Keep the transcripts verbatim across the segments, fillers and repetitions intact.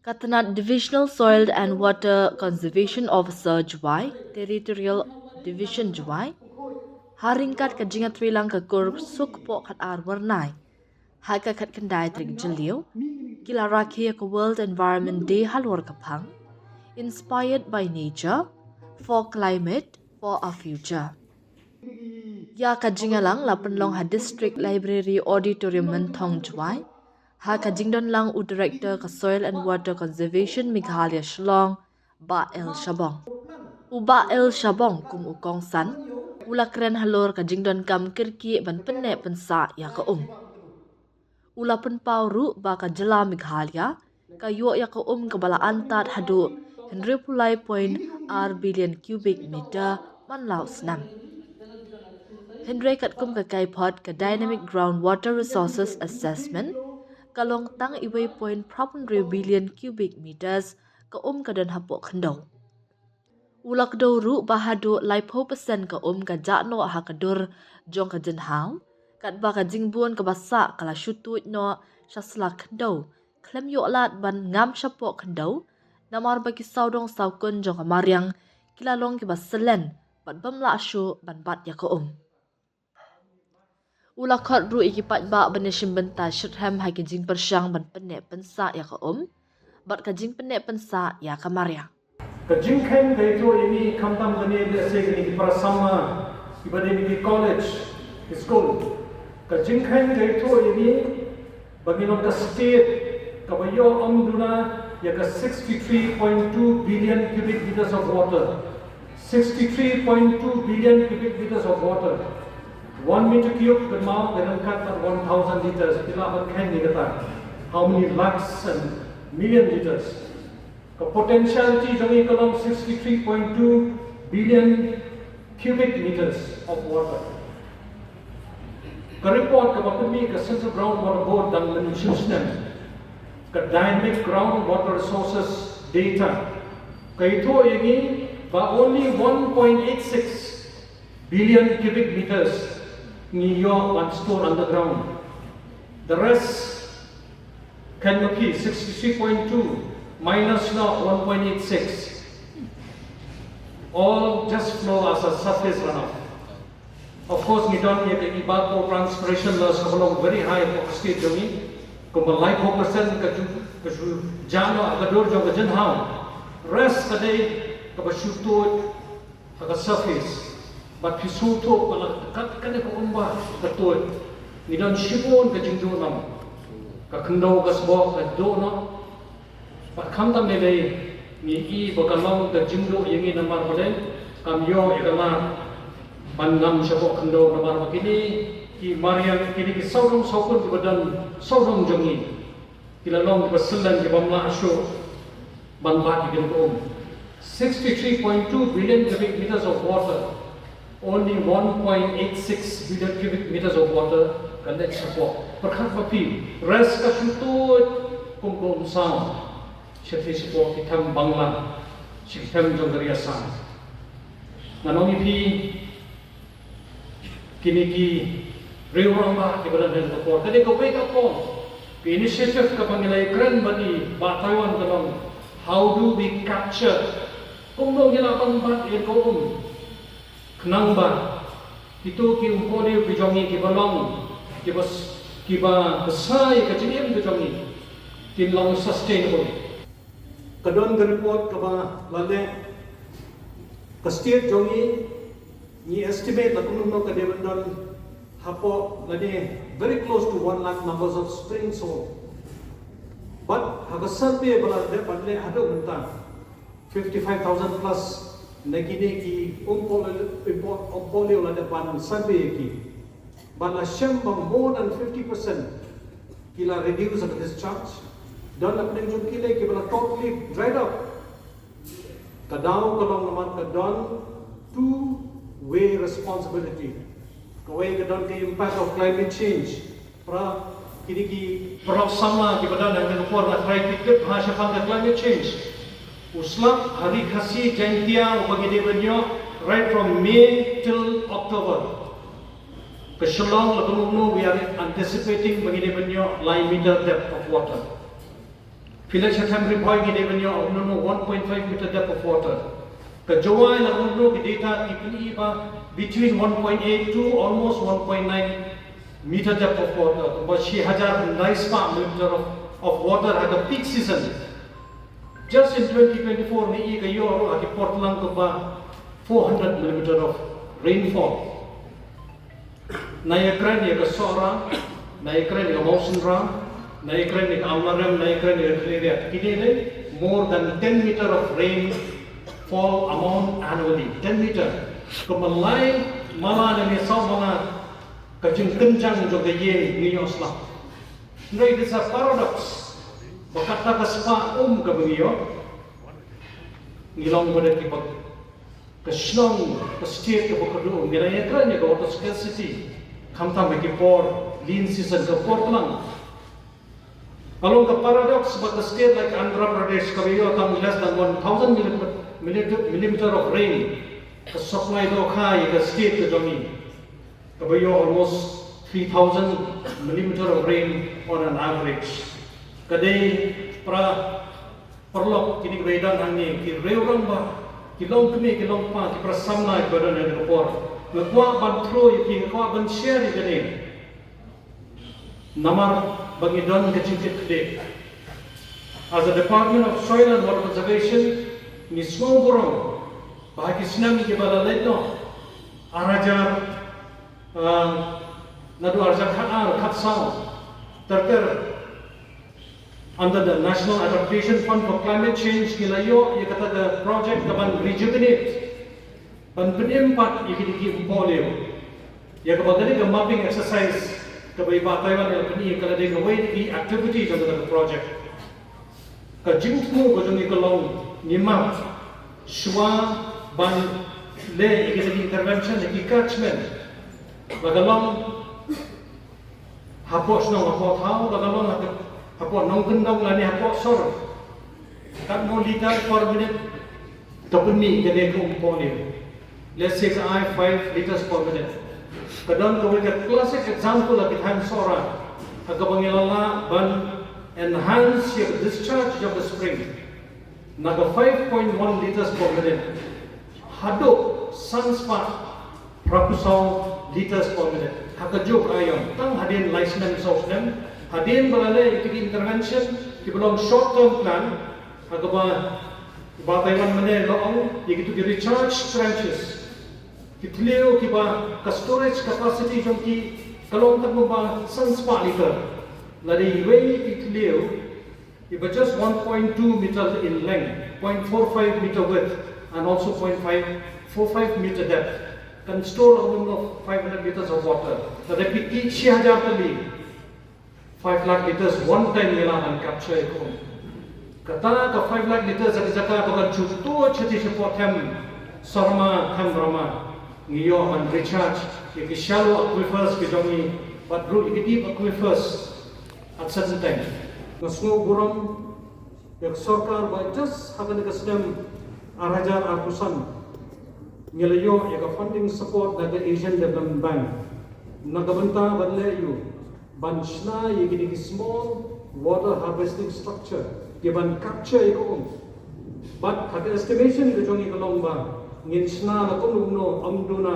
Ka tnat Divisional Soil and Water Conservation Officer Jowai, Territorial Division Jowai, ha ryngkat ka jingïatreilang ka kur suk poh khatar Wyrnai ha ka khatkhyndai tarik Jylliew, ki la rakhe ïa ka World Environment Day halor ka phang Inspired by Nature, for Climate, for a Future. Ïa ka jingïalang la pynlong ha District Library Auditorium Mynthong Jowai ha ka jingdonlang u Director ka Soil and Water Conservation Meghalaya Shillong, Bah L Shabong. U Bah L Shabong kum u kongsan u la kren halor ka jingdonkam kyrkieh ban pynneh pynsah ïa ka um. U la pynpaw ruh ba ka jylla Meghalaya ka ïoh ïa ka um kaba la antad haduh hynriewphew lai point ar billion cubic meter man la u snem. Hynrei katkum ka kaiphod ka Dynamic Groundwater Resources Assessment, ka long tang iwei point phraphew hynriew billion cubic meters ka um ka don hapoh khyndew. U la kdew ruh ba haduh laiphew percent ka um ka jah noh ha ka dur jong ka jynhaw, katba ka jingbun kaba sah ka la shu tuid noh sha sla khyndew, khlem ïoh lad ban ngam shapoh khyndew, namar ba ki sawdong sawkun jong ka mariang ki la long kiba syllen bad bym lah shuh ban bat ïa ka um. U la khot ruh ïa ki paidbah ban ïashim bynta shitrhem ha ki jingpyrshang ban pynneh pynsah ïa ka um bad ka jingpynneh pynsah ïa ka mariang. Ka jingkheiñ ka ïathuh ïa ngi khamtam kane, lehse kine ki para samla kiba dei na ki college, ki skul. Ka jingkheiñ ka ïathuh ïa ngi ba ngi long ka state kaba ïoh ym duna ïa ka sixty-three point two billion cubic meters of water. Sixty-three point two billion cubic meters of water. One meter cube, kynmaw, ka ryngkat bad one thousand liters. Phi lah ban kheiñ ïa kata. How many lakhs and million liters? Ka potentiality jong ngi ka long sixty-three point two billion cubic meters of water. Ka report kaba pynmih ka Central Groundwater Board dang mynshwa snem, ka Dynamic Groundwater Resources Data, ka ïathuh ïa ngi ba only one point eight six billion cubic meters ngi ïoh ban store underground. The rest, can you see, sixty-three point two minus now one point eight six, all just flow as a surface runoff. Of course, ngi don ïa ka evapotranspiration loss kaba long very high for the state jong ngi. Kumba laiphew percent ka ju, ka ju jah noh ha ka dur jong ka jynhaw. Rest ka dei kaba shu tuid ha ka surface. Bad phi sngewthuh ba la kat kane ka umba ka tuid, ngi don shibun ka jingduh noh. Ka khyndew ka sboh ka duh noh. Bad khamtam ne lei, ngi i ba ka long ka jingduh ïa ngi namar balei kam ïoh ïa ka lad ban ngam shapoh khyndew namar ba kine ki mariang, kine ki sawdong sawkun kiba don sawdong jong ngi, ki la long kiba syllen, kibym lah shuh ban bat ïa kine ki um. Sixty-three point two billion cubic meters of water, only one point eight six billion cubic meters of water ka leit shapoh. Pyrkhat ma phi, rest ka shu tuid kum ka umsaw. Sha phi shapoh ki them Bangla, sha ki them jong ka ri Assam. Ngan ong ïa phi, kine ki riew rangbah kiba don ha ka por, ka dei ka wake up call. Ka initiative kaba ngi la ïakren bad i Bah Taiwan ka long, how do we capture, kumno ngi lah ban bat ïa ka um, khnang ba kito ki umkohliew ki jong ngi kiba long, kiba s-, kiba bsa ïa ka jingim ka jong ngi, kin long sustainable. Ka don ka report kaba la leh, ka state jong ngi, ngi estimate la kumno ka dei ban don hapoh lane very close to one lakh numbers of springs hole. But ha ka survey ba la dep ban leh haduh mynta, fifty-five thousand plus na kine ki umkohliew, umkohliew la dep ban survey ïa ki. Ba la shem ba more than fifty percent ki la reduce ha ka discharge. Don na pdeng jong ki lei kiba la totally dried up. Ka daw ka long namar ka don two way responsibility. Kawei ka don ka impact of climate change. Para kine ki para samla kiba don ha kane ka por nga trai tip ha shaphang ka climate change. U slap ha Ri Khasi Jaintia uba ngi dei ban ïoh right from May till October. Ka Shillong la kumno, we are anticipating ba ngi dei ban ïoh lai meter depth of water. Phi leit sha Them Ri Bhoi ngi dei ban ïoh kumno, one point five meter depth of water. Ka Jowai la kumno, ki data ki pyni ba between one point eight to almost one point nine meter depth of water. Kumba shi hajar khyndai spah millimeter of, of water ha ka peak season. Just in twenty twenty-four ngi ïoh ruh ha ki por tlang kumba four hundred millimeter of rainfall. Na ïakren ïa ka Sohra, na ïakren ïa ka Mawsynram, na ïakren ïa ka Amlarem, na ïakren ïa ka Khliehriat. Kine dei more than ten meter of rainfall amount annually. Ten meter. Kumba lai mala ne saw mala ka jingkynjang jong ka ïing ngi ïoh slap. Hynrei it's a paradox. Ba kata ka spah um kaba ngi ïoh, ngi long bad kiba ka shnong, ka state kaba kordor, ngi la ïakren ïa ka water scarcity. Khamtam ha ki por lean season, ka por tlang. Ka long ka paradox ba ka state like Andhra Pradesh kaba ïoh tang less than one thousand millimeter, millimeter, millimeter of rain, ka supply dohkha ïa ka state ka jong ngi kaba ïoh almost three thousand millimeter of rain on an average. Ka dei para paralok, kine kiba ïadon hangne, ki rangbah, ki longkmie, ki longkpa, ki para samla kiba don ha kane ka por. Nga kwah ban throw ïa phi, nga kwah ban share ïa kane. Namar ba ngi don ka jingkit khlieh. As a Department of Soil and Water Conservation, ngi sngewburom ba ha ki snem kiba la leit noh, ar hajar, ah, naduh ar hajar khatar, khatsaw, ter ter, under the National Adaptation Fund for Climate Change, ngi la ïoh ïa kata ka project ka ban rejuvenate, ban pynim pat ïa kine ki umpohliew. Ïa kaba kane ka mapping exercise kaba i Bah Taiwan i la pyni, ka la dei kawei na ki activity jong kata ka project. Ka jingthmu ka jong ngi ka long, ngi map shuwa ban leh ïa kine ki intervention ha ki catchment, la ka long hapoh shnong, hapoh thaw, la ka long hapoh nongkyndong lane hapoh sor. Katno liter per minute ka pynmih kane ka umpohliew? Let's say ka ai five liters per minute. Ka don kawei ka classic example ha ki thaiñ Sohra, ha kaba ngi la lah ban enhance ïa ka discharge jong ka spring na ka five point one liters per minute haduh san spah phra phew saw liters per minute. Ha kajuh ka aiom, tang hadien lai snem saw snem, hadien ba la leh ïa ki intervention kiba long short term plan, ha kaba Bah Taiwan mynne la ong ïa kito ki recharge trenches, ki thliew kiba ka storage capacity jong ki ka long tang kumba san spah liter. Lada iwei i thliew iba just one point two meter in length, point four five meter width, and also point five four five meter depth, can store a minimum of five hundred liters of water. Lada phi tih shi hajar tylli, five lakh liters one time ngi lah ban capture ïa ka um. Kata ka five lakh liters ha ka jaka ka ban shu tuid shathie shapoh Them, Sorma, Them Rama, ngi ïoh ban recharge ïa ki shallow aquifers ki jong ngi, bad ruh ïa ki deep aquifers at certain time. Nga sngewburom ïa ka sorkar ba just ha kane ka snem ar hajar arphew san ngi la ïoh ïa ka funding support na ka Asian Development Bank na ka bynta ban leh ïa u ban shna ïa kine ki small water harvesting structure ki ban capture ïa ka um. Bad ha ka estimation ka jong ngi ka long ba ngin shna la kumno kumno ym duna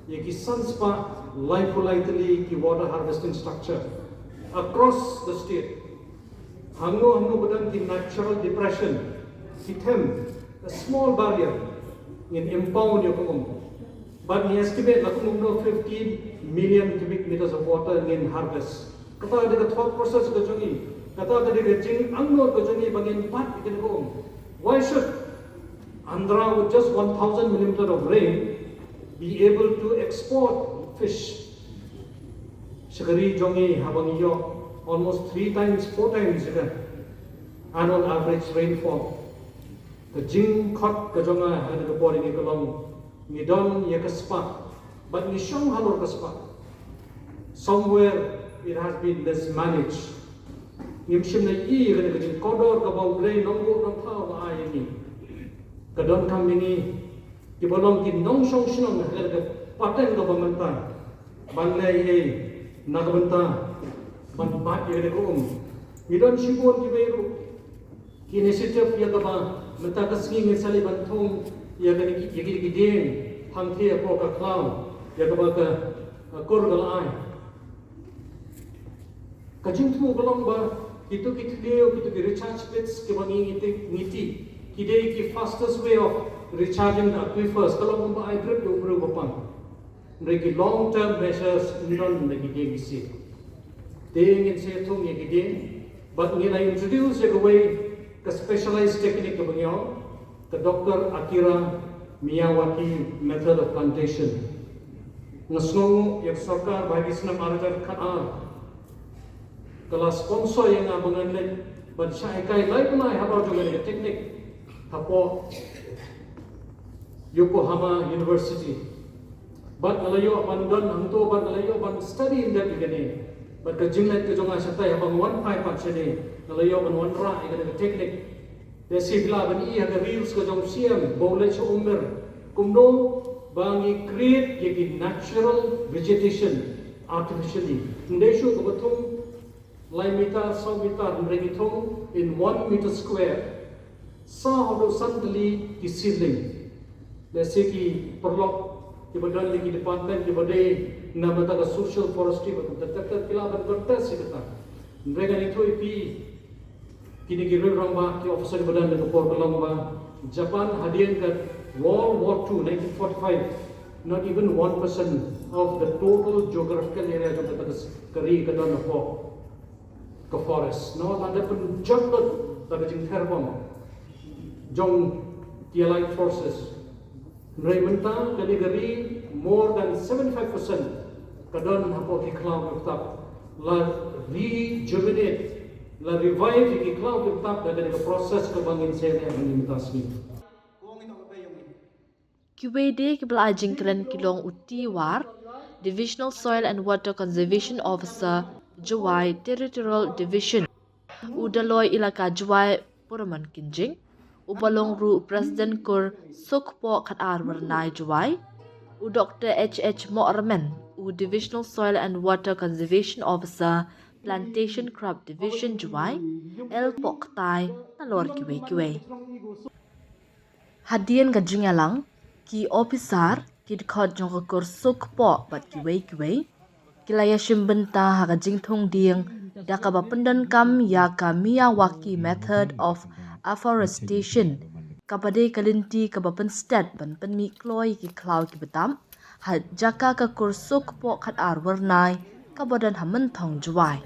ïa ki san spah laiphew lai tylli ki water harvesting structure across the state. Hangno hangno ba don ki natural depression, ki them, a small barrier, ngin impound ïa ka um. Bad ngi estimate la kumno kumno fifteen million cubic meters of water ngin harvest. Kata ka dei ka thought process ka jong ngi. Kata ka dei ka jingangnud ka jong ngi ba ngin bat ïa kane ka um. Why should Andhra, with just one thousand millimeter of rain, be able to export fish sha ka ri jong ngi haba ngi ïoh almost three times, four times ïa ka annual average rainfall? Ka jingkhot ka jong nga ha kane ka por ïa ngi ka long, ngi don ïa ka spah bad ngi shong halor ka spah. Somewhere it has been mismanaged. Ngim shym la ïohi ïa kane ka jingkordor kaba U Blei Nongbuh Nongthaw u la ai ïa ngi. Ka donkam ïa ngi kiba long ki nongshong shnong ha kane ka pateng kaba mynta ban leh ei ei na ka bynta ban bat ïa kane ka um. Ngi don shibun kiba ïaroh Initiative ïa kaba mynta ka sngi ngin sa leit ban thung ïa ka, ïa ki, ïa ki dieng hangthie hapoh ka khlaw ïa kaba ka, uh, kur ka la ai. Ka jingthmu ka long ba kito ki thliew, kito ki recharge pits kiba ngi, ngi tih, ngi tih ki dei ki fastest way of recharging the aquifers. Ka long kumba ai drip ïa u briew ba pang. Hynrei ki long term measures ngim don na ki dieng ki sien. Te ngin sa thung ïa ki dieng, bad ngin ïa introduce ïa kawei ka specialized technique kaba ngi ong ka Doctor Akira Miyawaki method of plantation. Nga sngewnguh ïa ka sorkar ba ha ki snem ar hajar khatar ka la sponsor ïa nga ba ngan leit ban shah hikai lai bnai habar jong kane ka technique hapoh Yokohama University. Bad nga la ïoh ban don hangto, bad nga la ïoh ban study in depth ïa kane. Bad ka jingleit ka jong nga shatai haba nga wan phai pat shane, nga la ïoh ban wanrah ïa kane ka technique. Te shisha phi lah ban i ha ka reels ka jong u C M ba u leit sha Umir kumno ba ngi create ïa ki natural vegetation artificially. Ym dei shuh kaba thung lai meter, saw meter, hynrei ngi thung in one meter square, saw haduh san tylli ki seedling. Lehse ki paralok kiba don ha ki department kiba dei na bynta ka social forestry bad kumta ter ter ki lah ban contest ïa kata. Hynrei ngan ïathuh ïa phi, kine ki riew rangbah, ki officer kiba don ha ka por ka long ba Japan hadien ka World War Two, nineteen forty-five, not even one percent of the total geographical area jong kata ka ri ka don hapoh ka forest. Namar ba la dep pynjot lut da ka jingther bom jong ki Allied Forces. Hynrei mynta kane ka ri more than seventy-five percent ka don hapoh ki khlaw ki btap. La rejuvenate, la revive ïa ki khlaw ki btap da kane ka process kaba ngin sa ïaleh mynta ka sngi. Kiwei de kiba la ai jingkren ki long u T War, Divisional Soil and Water Conservation Officer, Jowai Territorial Division, u Daloi Elaka Jowai Puramon Kynjing, uba long ruh u President Kur Sukpoh Khatar Wyrnai Jowai, u Doctor H H Mohrmen, u Divisional Soil and Water Conservation Officer, Plantation Crop Division Jowai, L Poktai, nalor kiwei kiwei. Hadien ka jingïalang, ki ophisar, ki dkhot jong ka Kur Sukpoh bad kiwei kiwei ki la ïashim bynta ha ka jingthung dieng da kaba pyndonkam ïa ka Miyawaki method of afforestation, kaba dei ka lynti kaba pynstet ban pynmih kloi ki khlaw ki btap ha jaka ka Kur Sukpoh Khatar Wyrnai kaba don ha Mynthong Jowai.